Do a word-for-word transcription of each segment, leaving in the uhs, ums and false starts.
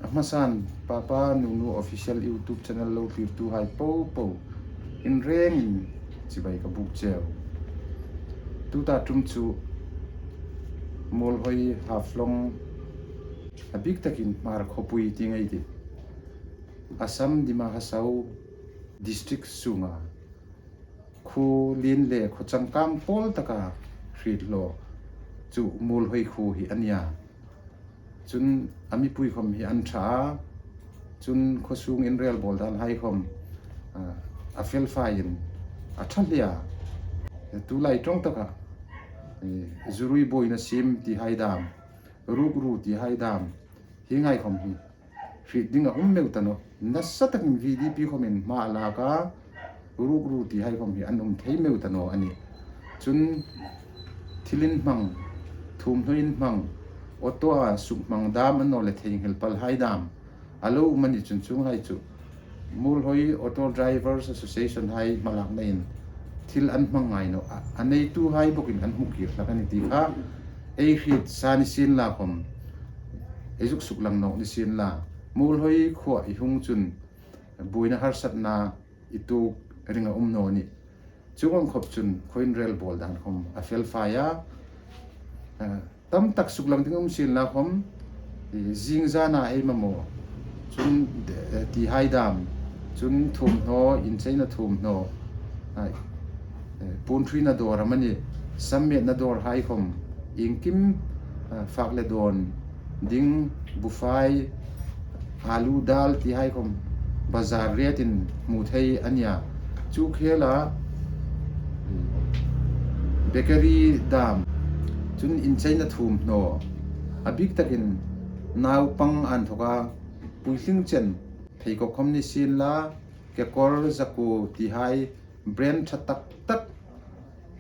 A hmasan Papa Nunu Official YouTube channel lo thlirtuhai popo in rengin chibai ka buk cheu. Tuta ṭum chu Muolhoi Haflong, a bik takin Hmar khawpui ti ngai ti, Assam Dima Hasao district sunga khuo lien le khuo changkang pawl taka hriet hlaw chu Muolhoi khuo hi a nia. Chun a mipui khawm hi an ṭha a, chun khuo sung inrel bawl dan hai khawm, ah, a felfaiin a ṭha hle a. Tulai ṭawng taka, eh, zurui buoina siem ti hai dam, rukru ti hai dam, hi ngai khawm hi hriet ding a um meu ta naw. Nasa takin V D P khawmin hma a lak a, rukru ti hai khawm hi an um thei meu ta naw a nih. Chun thil inhmang, thuomhnaw inhmang, auto-a suk hmang dam a naw le theinghil pal hai dam a lo um a ni chun chuong hai chu Muolhoi Auto Drivers Association hai hmalaknain thil an hmang ngai naw a, a neituhai bawkin an hmu kir hlak a ni ti kha ei hriet sa ni sien la khawm, ei zuk suklang nawk ni sien la. Muolhoi khuoa i hung chun buoina harsatna i tuok ring a um naw nih. Chuong ang khawp chun khuo inrel bawl dan khawm a felfai a. Ah, tam tak suklang ding um sien la khawm, i, zing zana ei mamaw chun, eh, ti hai dam, chun thuomhnaw, incheina thuomhnaw, ai, eh, puon ṭhuoina dawr amanih, sam metna dawr hai khawm, iengkim, ah, fak le dawn ding, bufai, alu, dal ti hai khawm bazar rate-in hmu thei a nia. Chu khela bakery dam, chun incheina thuomhnaw, a bik takin naupang inthoka puitling chen, pheikhawk khawm ni sien la, kekawr, zakuo ti hai brand ṭha tak tak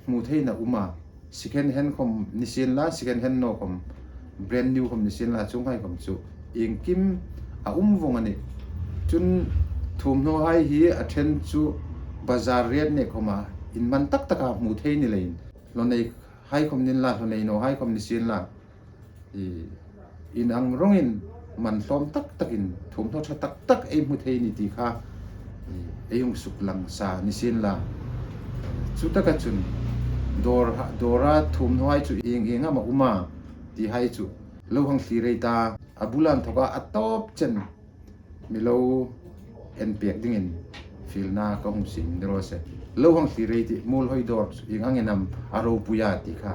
hmu theiin a um a, second hand khawm ni sien la, second hand naw khawm, brand new khawm ni sien la, chuong hai khawm chu iengkim a um vawng a nih. Chun thuomhnaw hai hi a ṭhen chu bazar rate nei khawma inman tak taka hmu thei ni leiin, hlaw nei hai khawm ni la, hlaw nei naw hai khawm ni sien la, i, in ang rawngin man hlawm tak takin thuomhnaw ṭha tak tak ei hmu thei ni ti kha, i, ei hung suklang sa ni sien la. Chu taka chun dawr ha, dawra thuomhnaw hai chu ieng ieng am a um a ti hai chu lo hang thlir ei ta, a bul inthoka a tawp chen mi lo en pek dingin fielna ka hung siem ni raw se. Lo hang thlir ei tih, Muolhoi dawr ieng angin am a ropui a ti kha.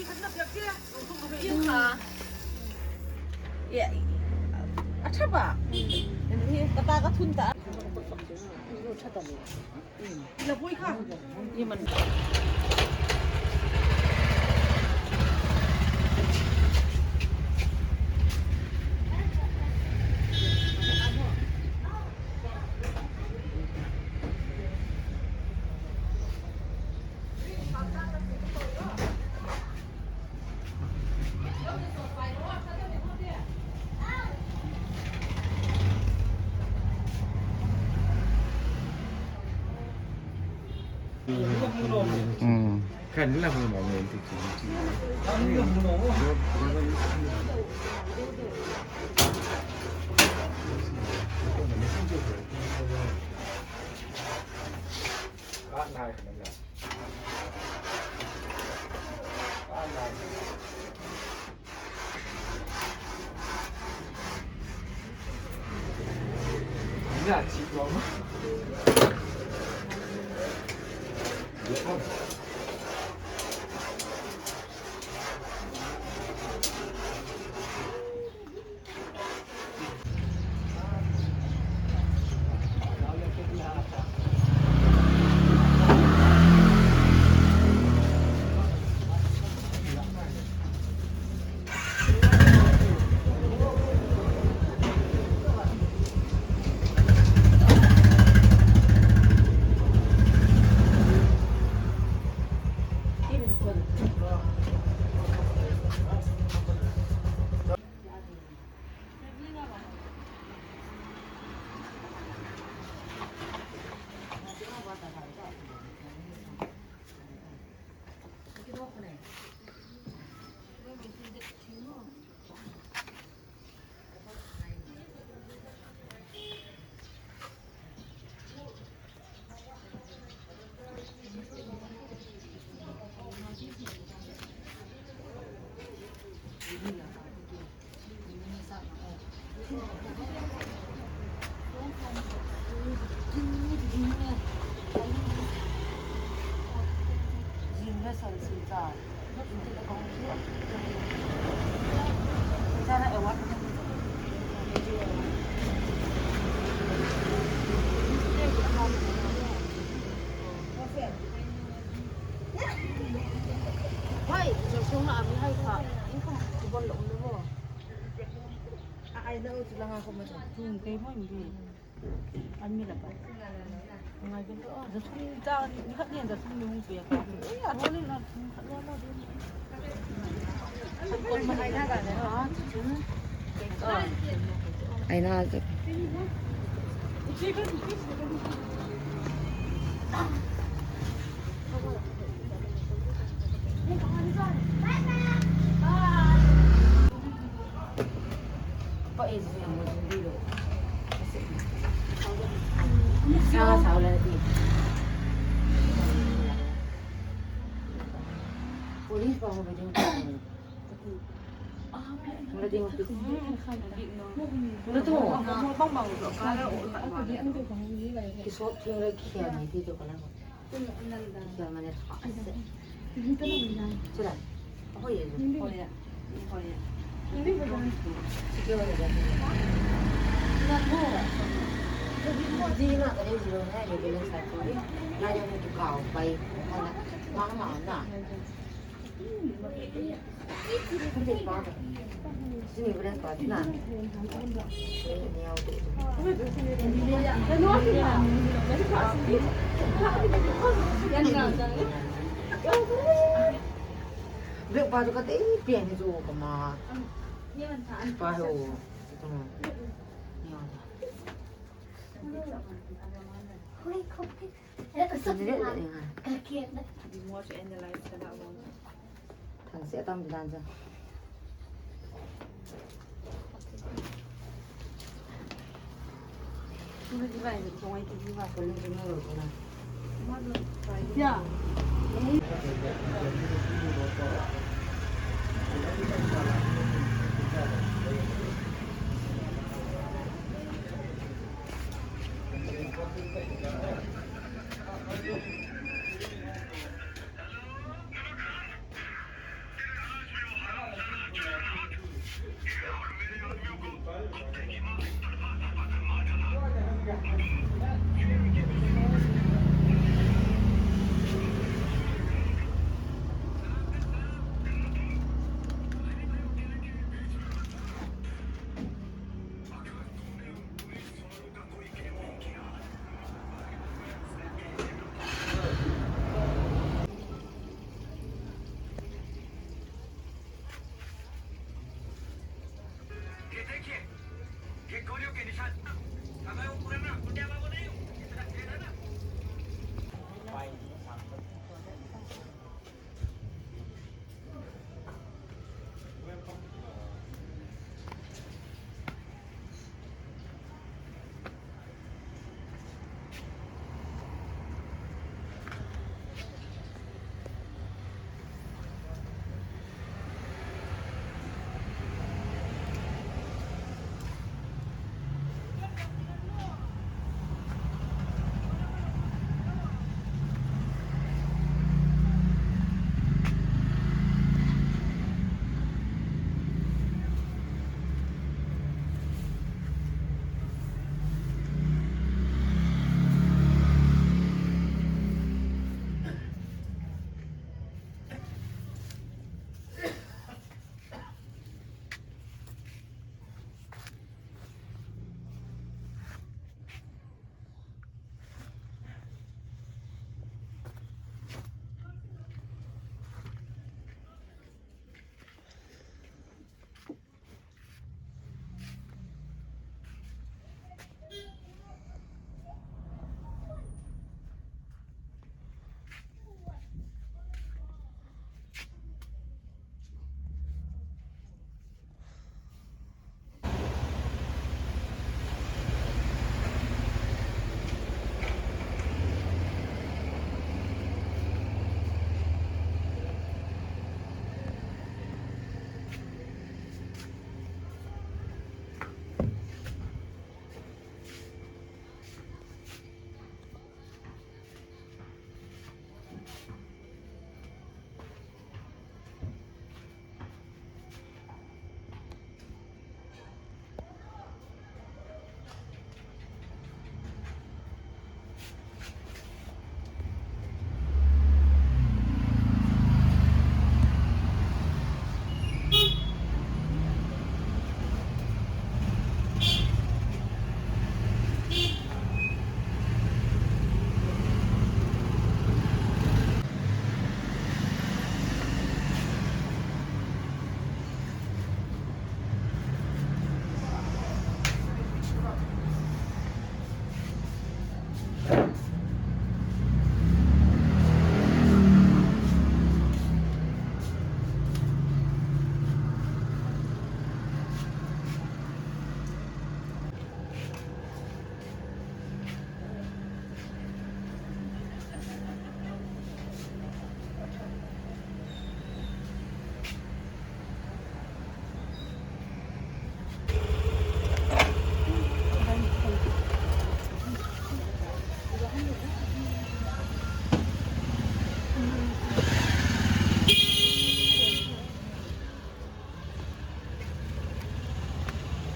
A ṭha ba? Ka ta ka thun ta. Ila pui kha. Ni man. Hai, zo sung na ami hai kha. In kha, ku bon lo lo. A, ai na u chu langa ko ma chu. Tum kei mo ngi. An mi la pa. Ngai ko. Oh, zo sung ta ni khat ni zo sung ni hung pe ka. Eh, a ro ni na khat lo lo. Ai na chu. Police pa ho ba ding. Hung la ding. Hung la ding. Ki sop thing la ki hian ni ti chu ka la. Ki hian mani tha ase. Chu la. Hoi e. Hoi e. Hoi e. Ding a ka ding zero na ni ka leng sa chu. Na ni tu kau pai. Mang mang na. Bek pa tu ka te pian ni tu ka ma. Pa ho. Hui, khop. Thang se tam dan sa.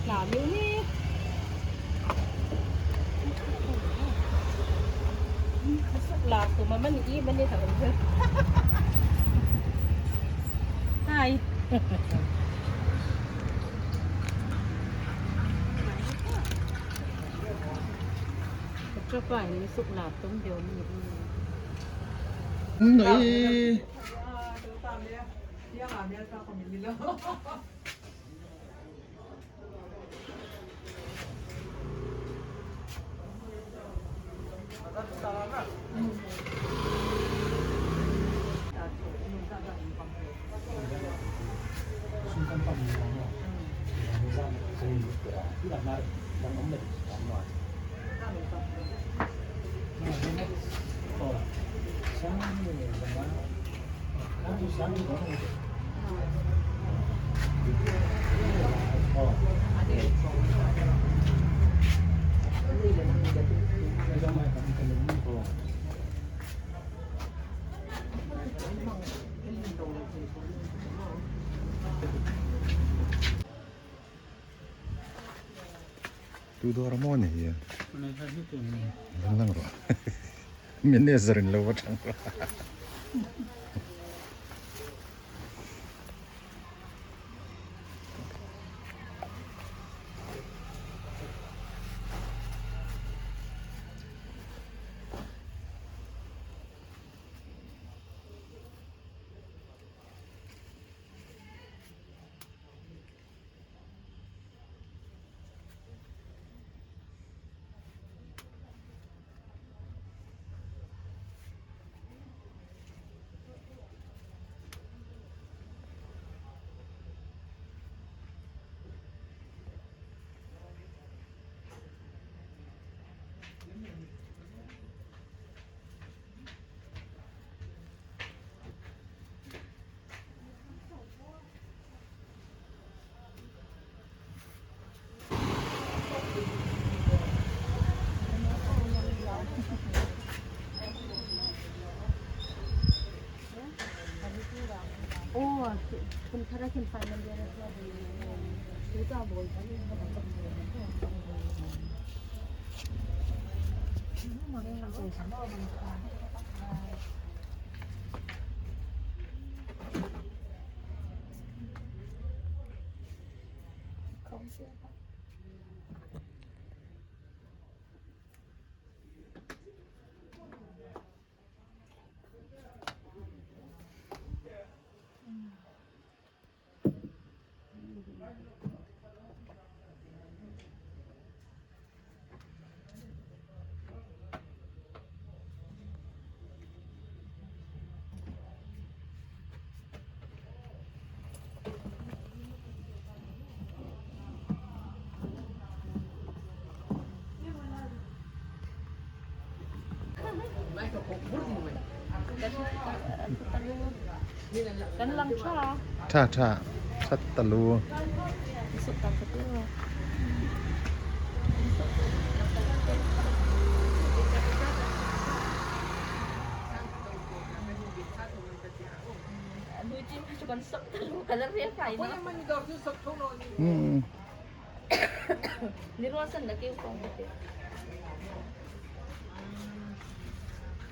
Hla mi ni. Hla tu ma mani i mani ta um. Hai. Chu pa ni suk la tum deu ni. Nei. Tu dawr maw ni hi? Ni kha hi tu ni. Lang lang ro. Manager-in lo va thang ro. Kan lang ṭha. Ṭha, ṭha. Ṭha taluo. Hmm. Ni ruol san la keu kong te.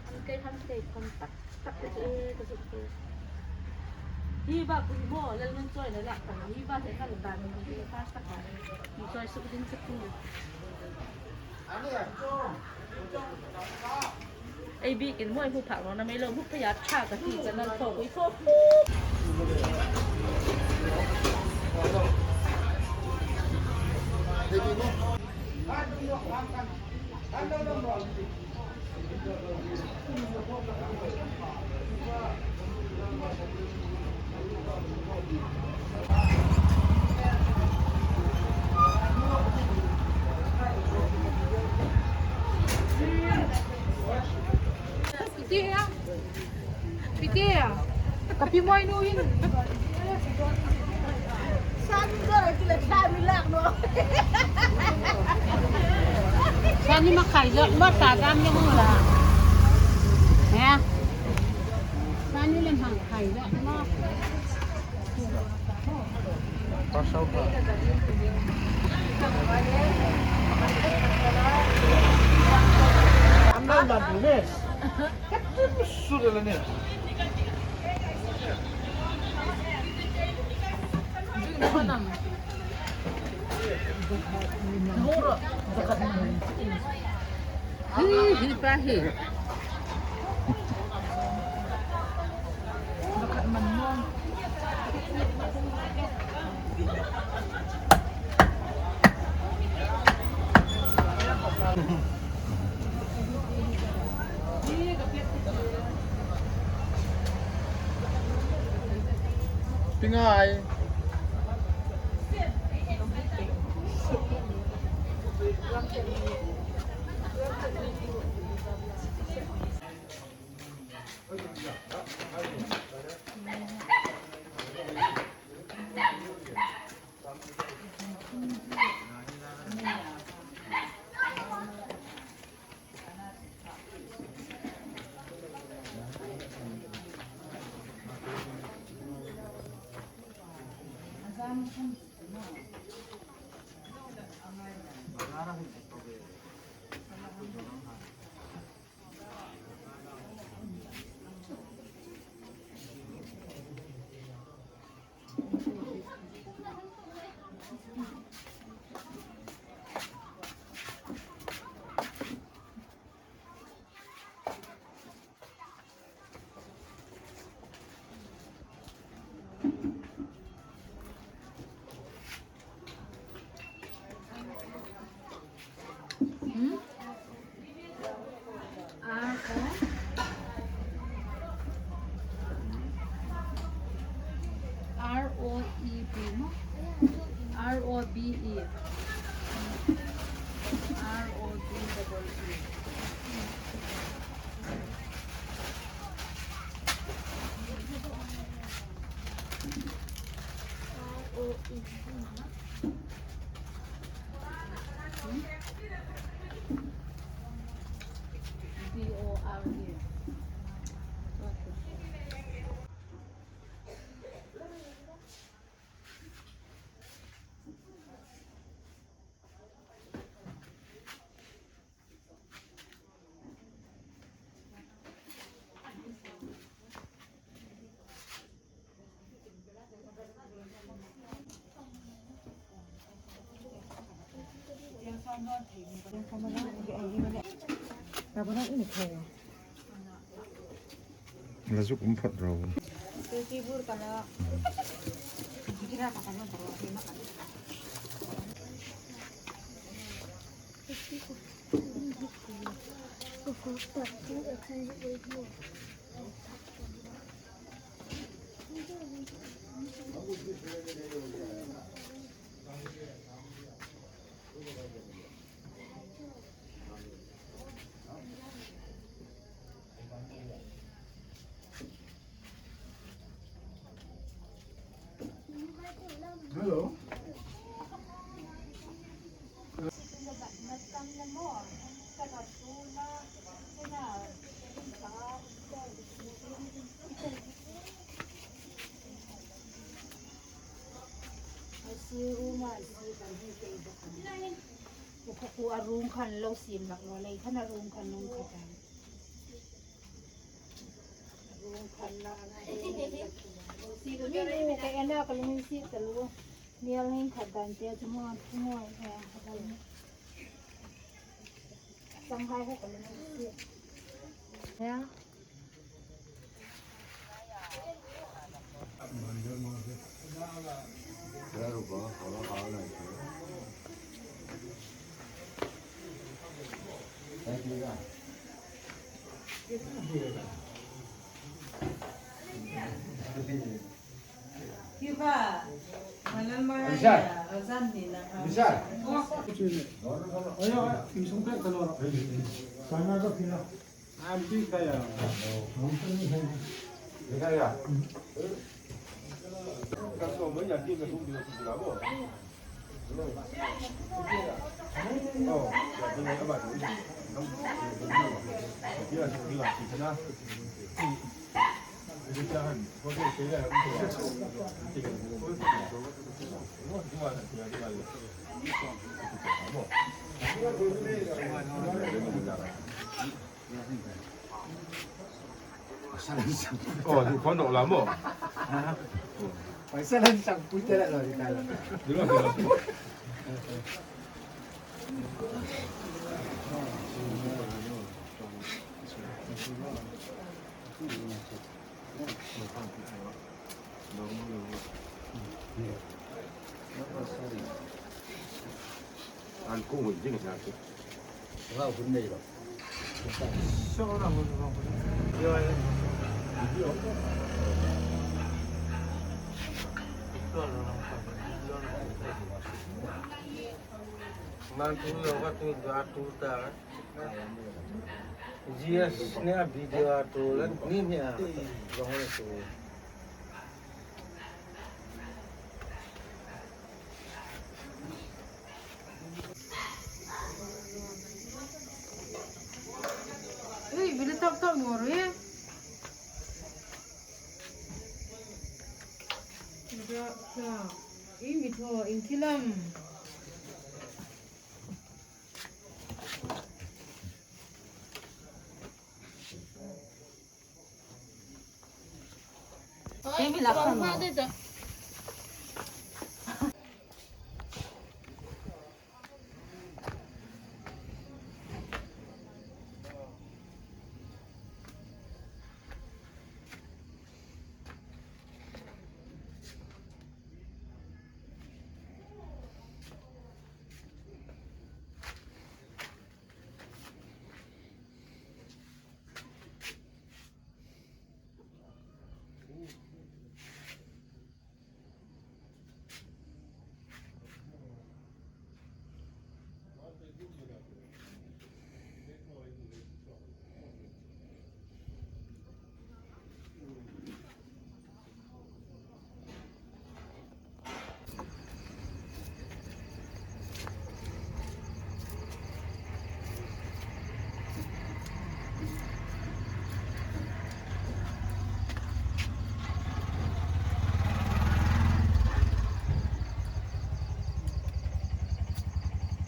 An kei han kei kong tak tak te e ka zuk te. Hi ba kun mo lal nun choi la lak ta. Hi ba he kan ta ni hi ka tak ta. Ni choi suk ding suk kun. Ei bikin hmu phak rawh, a mi lo hmu phak a ṭha ka ti, ka nal thaw pui thaw. Piti ya. Piti ya. Kapi mai nu in. Sani dawr a ti le thla mi lak naw. Sani ma khai zawk maw, ta dam ni hung la. He. Sani le hmang khai zawk maw. Am lo dan tu ne. Su de le ne. Hi, hi pa hi. Pingai. Hmm? R O, R O E B, no? R O B E. R O B double E. B O R E. Okay. La zuk um phawt ro. Hello. Ku a rung khan lo sim lak lo lei khan a rung khan nung kha ta. Rung khan na na. Si ko mi ni ka ena ka lung si ta lu. Ni al hin kha dan te chu mo chu mo ya kha dan. Sang hai ho ka lung si. Ya. Kiva, malam mara ya, azan ni na. Bisa. Ayo, ayo, isung pe kaloro. Sana ka pina. Ambi kaya. Kaya. Oh, du kan dok la mo. Paisa lan sang pui tela lo di kala. Di lo, di lo. An kung hun jing sa ki. Nga hun nei lo. Man tu lo ka tu da tu ta. G S ne a video a tu le ni ni a. Long le tu. Ui, bili tok tok ngor e. Ui, mi tho, in thilam. Emi la khan.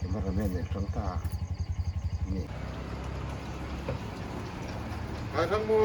Cameraman ne ṭang ta. Ni. Hai thang mo.